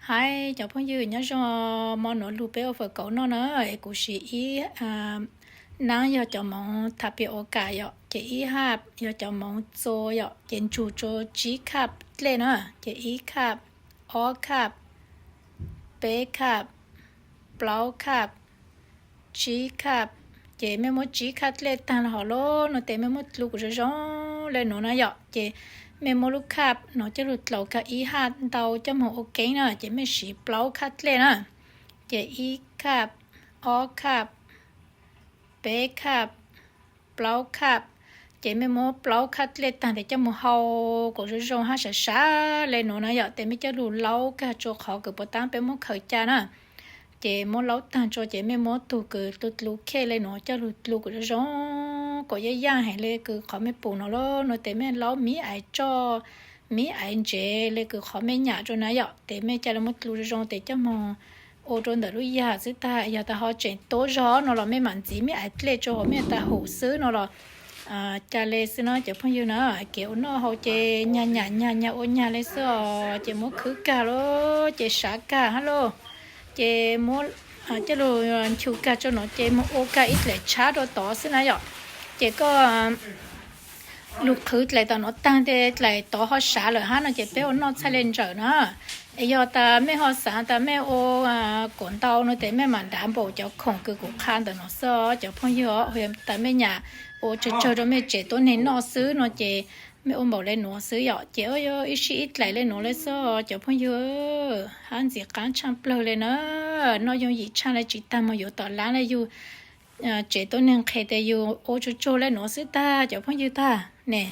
Hais cov phooj ywg nyob zoo, hmo nuav lug peb ua fawm kauv noj na. Es kuv siv ib nab yog cov moov thav pias ua kam yom, ces ib hab yog cov moov txua yom, ces ntsug tsua tsib khab dlej na, ces ib khab, ob khab, peb khab, plaub khab, tsib khab. Ces mej muab tsib khab dlej taag hov lawm no tes mej muab dlu kuv zoo zoo le nuav na yom, ces mej muab lub khab no coj lug dlaus kag ib hab ntau coj moog ua keeb na, ces mej siv plaub khab dlej na, ces ib khab, ob khab, peb khab, plaub khab. Ces mej muab plaub khab dlej taag tes coj moog hau kom zoo zoo hab sav sav le nuav na yom, tes mej coj lug laub kag tsua qhov kws puas taab peb muab khaws ca na. Ces muab laub taag tsua ces mej muab tug kws dlu dlu khej le nuav coj lug dlu kom zoo zoo, kom yaj yaj heev le kws qhov mej pum no lawm no tes mej laub miv aiv tsoj, miv aiv ntsev le kws qhov mej nyam tsua na yom, tes mej ca le muab dlu zoo zoo tes coj moog ua rua ntawm lub yag xwb tag. Yog tas ho tseem tuab zog no los mej mam ntxiv miv aiv dlej tsua hauv mej taag hum xwb no los ca le xwb na cov phooj ywg na. Kev ua noj haus ces nyag nyam nyag nyag ua nyag le xwb os, ces muab khwb kag lawm ces sav kag hab lauj, ces muab coj lug nchu kag tsua nuav ces moog ua kag ib dlaim tshab rua tod xwb na yom. Ces koj lug qhwv dlaim tom nuav taag tes dlaim tod ho sav lawm hab no ces peb ua noj txhaj le ntsawm na. Es yog tas mej ho xav tas mej ua kuam ntau no tes mej mam nrhav npaum cov khoom kws kuv qha ntawm no xwb os cov phooj ywg. Yog tas mej nyam ua tsawg tsawg rua mej tsev tuab neeg noj xwb no ces mej ua npaum le nuav xwb yom. Ces ua ib sij ib dlaim le nuav le xwb os cov phooj ywg, hab ntxim qab tshaj plawg le na. Noj yooj yim tshaj le tsis tag moog yuav tom lab le yug tsev tuab neeg qhe tes yug ua tsuag tsuag le nuav xwb tag cov phooj ywg tag ne.